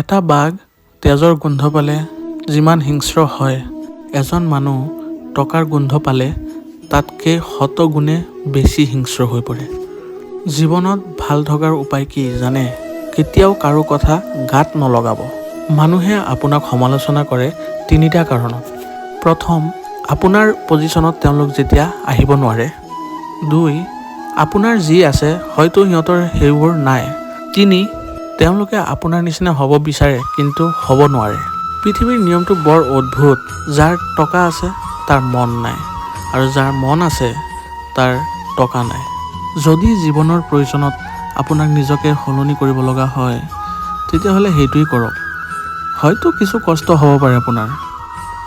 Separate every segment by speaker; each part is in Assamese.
Speaker 1: এটা বাঘ তেজৰ গোন্ধ পালে যিমান হিংস্ৰ হয়, এজন মানুহ টকাৰ গোন্ধ পালে তাতকৈ শতগুণে বেছি হিংস্ৰ হৈ পৰে। জীৱনত ভাল থকাৰ উপায় কি জানে? কেতিয়াও কাৰো কথা গাত নলগাব। মানুহে আপোনাক সমালোচনা কৰে তিনিটা কাৰণত। প্ৰথম, আপোনাৰ পজিশ্যনত তেওঁলোক যেতিয়া আহিব নোৱাৰে। দুই, আপোনাৰ যি আছে হয়তো সিহঁতৰ সেইবোৰ নাই। তিনি, তেওঁলোকে আপোনাৰ নিচিনা হ'ব বিচাৰে কিন্তু হ'ব নোৱাৰে। পৃথিৱীৰ নিয়মটো বৰ অদ্ভুত। যাৰ টকা আছে তাৰ মন নাই আৰু যাৰ মন আছে তাৰ টকা নাই। যদি জীৱনৰ প্ৰয়োজনত আপোনাক নিজকে সলনি কৰিব লগা হয়, তেতিয়াহ'লে সেইটোৱেই কৰক। হয়তো কিছু কষ্ট হ'ব পাৰে আপোনাৰ।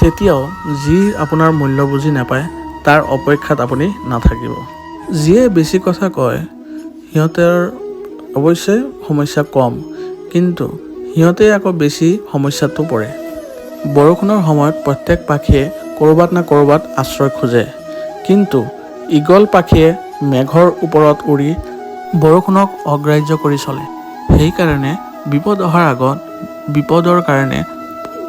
Speaker 1: তেতিয়াও যি আপোনাৰ মূল্য বুজি নাপায়, তাৰ অপেক্ষাত আপুনি নাথাকিব। যিয়ে বেছি কথা কয় সিহঁতৰ অৱশ্যে সমস্যা কম, কিন্তু সিহঁতেই আকৌ বেছি সমস্যাতো পৰে। বৰষুণৰ সময়ত প্ৰত্যেক পাখিয়ে ক'ৰবাত না ক'ৰবাত আশ্ৰয় খোজে, কিন্তু ঈগল পাখিয়ে মেঘৰ ওপৰত উৰি বৰষুণক অগ্ৰাহ্য কৰি চলে। সেইকাৰণে বিপদ অহাৰ আগত বিপদৰ কাৰণে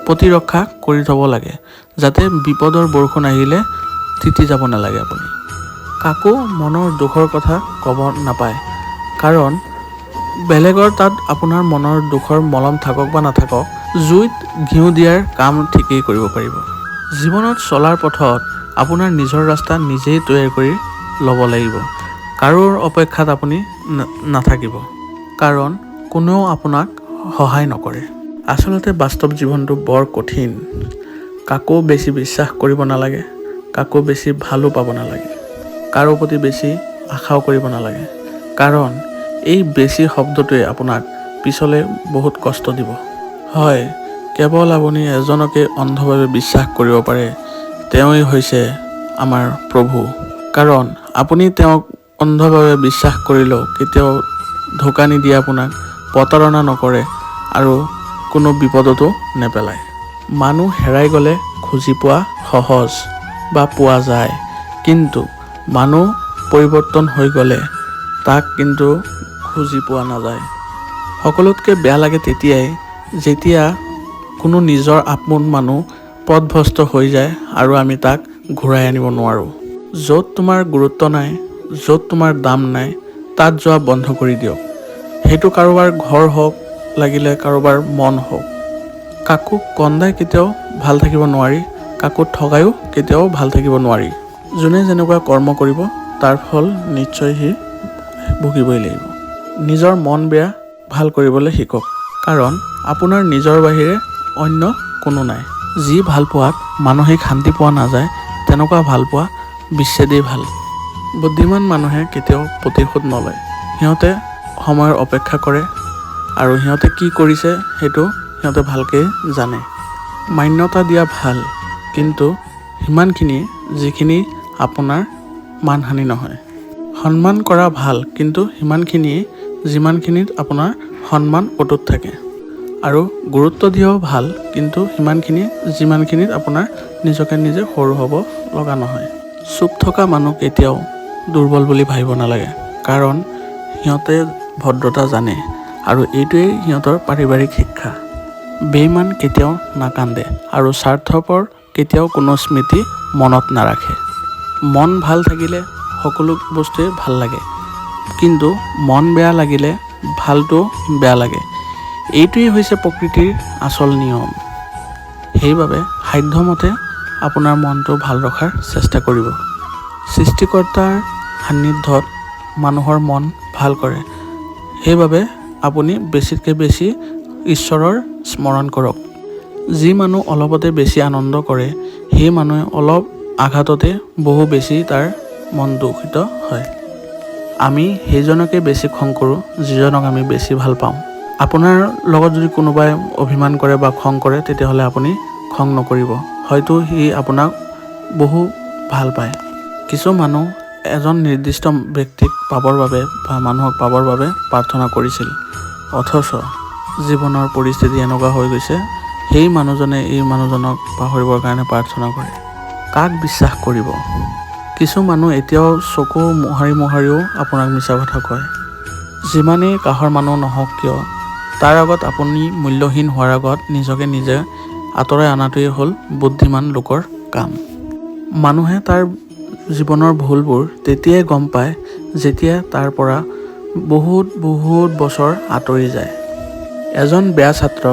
Speaker 1: প্ৰতিৰক্ষা কৰি থ'ব লাগে, যাতে বিপদৰ বৰষুণ আহিলে তিতি যাব নালাগে আপুনি। কাকো মনৰ দুখৰ কথা ক'ব নাপায়, কাৰণ বেলেগৰ তাত আপোনাৰ মনৰ দুখৰ মলম থাকক বা নাথাকক, জুইত ঘিউ দিয়াৰ কাম ঠিকেই কৰিব পাৰিব। জীৱনত চলাৰ পথত আপোনাৰ নিজৰ ৰাস্তা নিজেই তৈয়াৰ কৰি ল'ব লাগিব। কাৰোৰ অপেক্ষাত আপুনি নাথাকিব, কাৰণ কোনেও আপোনাক সহায় নকৰে। আচলতে বাস্তৱ জীৱনটো বৰ কঠিন। কাকো বেছি বিশ্বাস কৰিব নালাগে, কাকো বেছি ভালো পাব নালাগে, কাৰো প্ৰতি বেছি আশাও কৰিব নালাগে, কাৰণ এই বেছি শব্দটোৱে আপোনাক পিছলৈ বহুত কষ্ট দিব। হয়, কেৱল আপুনি এজনকে অন্ধভাৱে বিশ্বাস কৰিব পাৰে, তেওঁৱেই হৈছে আমাৰ প্ৰভু। কাৰণ আপুনি তেওঁক অন্ধভাৱে বিশ্বাস কৰিলেও কেতিয়াও ঢোকা নিদিয়ে আপোনাক, প্ৰতাৰণা নকৰে আৰু কোনো বিপদতো নেপেলায়। মানুহ হেৰাই গ'লে খুজি পোৱা সহজ বা পোৱা যায়, কিন্তু মানুহ পৰিৱৰ্তন হৈ গ'লে তাক কিন্তু খুজি পোৱা নাযায়। সকলোতকৈ বেয়া লাগে তেতিয়াই যেতিয়া কোনো নিজৰ আপোন মানুহ পথভ্ৰষ্ট হৈ যায় আৰু আমি তাক ঘূৰাই আনিব নোৱাৰোঁ। য'ত তোমাৰ গুৰুত্ব নাই, য'ত তোমাৰ দাম নাই, তাত যোৱা বন্ধ কৰি দিয়ক। সেইটো কাৰোবাৰ ঘৰ হওক লাগিলে কাৰোবাৰ মন হওক। কাকো কন্দাই কেতিয়াও ভাল থাকিব নোৱাৰি, কাকো ঠগায়ো কেতিয়াও ভাল থাকিব নোৱাৰি। যোনে যেনেকুৱা কৰ্ম কৰিব, তাৰ ফল নিশ্চয় সি ভুগিবই লাগিব। নিজৰ মন বেয়া ভাল কৰিবলৈ শিকক, কাৰণ আপোনাৰ নিজৰ বাহিৰে অন্য কোনো নাই। যি ভালপোৱাত মানসিক শান্তি পোৱা নাযায়, তেনেকুৱা ভালপোৱা বিচ্ছেদেই ভাল। বুদ্ধিমান মানুহে কেতিয়াও প্ৰতিশোধ নলয়। সিহঁতে সময়ৰ অপেক্ষা কৰে আৰু সিহঁতে কি কৰিছে সেইটো সিহঁতে ভালকৈ জানে। মান্যতা দিয়া ভাল, কিন্তু সিমানখিনি যিখিনি আপোনাৰ মানহানি নহয়। সন্মান কৰা ভাল, কিন্তু সিমানখিনিয়ে যিমানখিনিত আপোনাৰ সন্মান অটুট থাকে। আৰু গুৰুত্ব দিয়াও ভাল, কিন্তু সিমানখিনিয়ে যিমানখিনিত আপোনাৰ নিজকে নিজে সৰু হ'ব লগা নহয়। চুপ থকা মানুহ কেতিয়াও দুৰ্বল বুলি ভাবিব নালাগে, কাৰণ সিহঁতে ভদ্ৰতা জানে আৰু এইটোৱেই সিহঁতৰ পাৰিবাৰিক শিক্ষা। বেইমান কেতিয়াও নাকান্দে আৰু স্বাৰ্থপৰ কেতিয়াও কোনো স্মৃতি মনত নাৰাখে। মন ভাল থাকিলে সকলো বস্তুৱেই ভাল লাগে, কিন্তু মন বেয়া লাগিলে ভালটো বেয়া লাগে। এইটোৱেই হৈছে প্ৰকৃতিৰ আচল নিয়ম। সেইবাবে সাধ্যমতে আপোনাৰ মনটো ভাল ৰখাৰ চেষ্টা কৰিব। সৃষ্টিকৰ্তাৰ সান্নিধ্যত মানুহৰ মন ভাল কৰে। সেইবাবে আপুনি বেছিতকৈ বেছি ঈশ্বৰৰ স্মৰণ কৰক। যি মানুহ অলপতে বেছি আনন্দ কৰে, সেই মানুহে অলপ আঘাততে বহু বেছি তাৰ মন দূষিত হয়। আমি সেইজনকে বেছি খং কৰোঁ যিজনক আমি বেছি ভাল পাওঁ। আপোনাৰ লগত যদি কোনোবাই অভিমান কৰে বা খং কৰে, তেতিয়াহ'লে আপুনি খং নকৰিব, হয়তো সি আপোনাক বহু ভাল পায়। কিছু মানুহ এজন নিৰ্দিষ্ট ব্যক্তিক পাবৰ বাবে বা মানুহক পাবৰ বাবে প্ৰাৰ্থনা কৰিছিল, অথচ জীৱনৰ পৰিস্থিতি এনেকুৱা হৈ গৈছে, সেই মানুহজনে এই মানুহজনক পাহৰিবৰ কাৰণে প্ৰাৰ্থনা কৰে। কাক বিশ্বাস কৰিব? কিছু মানুহ এতিয়াও চকু মোহাৰি মোহাৰিও আপোনাক মিছা কথা কয়। যিমানেই কাষৰ মানুহ নহওক কিয়, তাৰ আগত আপুনি মূল্যহীন হোৱাৰ আগত নিজকে নিজে আঁতৰাই অনাটোৱেই হ'ল বুদ্ধিমান লোকৰ কাম। মানুহে তাৰ জীৱনৰ ভুলবোৰ তেতিয়াই গম পায়, যেতিয়া তাৰ পৰা বহুত বহুত বছৰ আঁতৰি যায়। এজন বেয়া ছাত্ৰ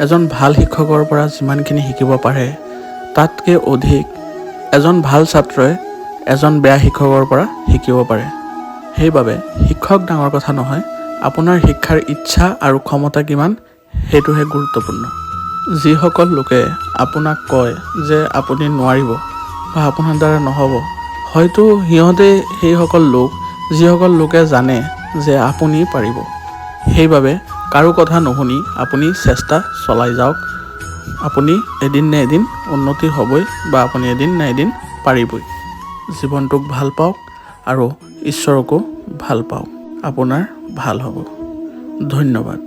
Speaker 1: এজন ভাল শিক্ষকৰ পৰা যিমানখিনি শিকিব পাৰে, তাতকৈ অধিক এজন ভাল ছাত্ৰই এজন বেয়া শিক্ষকৰ পৰা শিকিব পাৰে। সেইবাবে শিক্ষক ডাঙৰ কথা নহয়, আপোনাৰ শিক্ষাৰ ইচ্ছা আৰু ক্ষমতা কিমান, সেইটোহে গুৰুত্বপূৰ্ণ। যিসকল লোকে আপোনাক কয় যে আপুনি নোৱাৰিব বা আপোনাৰ দ্বাৰা নহ'ব, হয়তো সিহঁতে সেইসকল লোক, যিসকল লোকে জানে যে আপুনি পাৰিব। সেইবাবে কাৰো কথা নুশুনি আপুনি চেষ্টা চলাই যাওক। আপুনি এদিন নে এদিন উন্নতি হ'বই বা আপুনি এদিন নে এদিন পাৰিবই। জীৱনটোক ভাল পাওক আৰু ঈশ্বৰকো ভাল পাওক, আপোনাৰ ভাল হ'ব। ধন্যবাদ।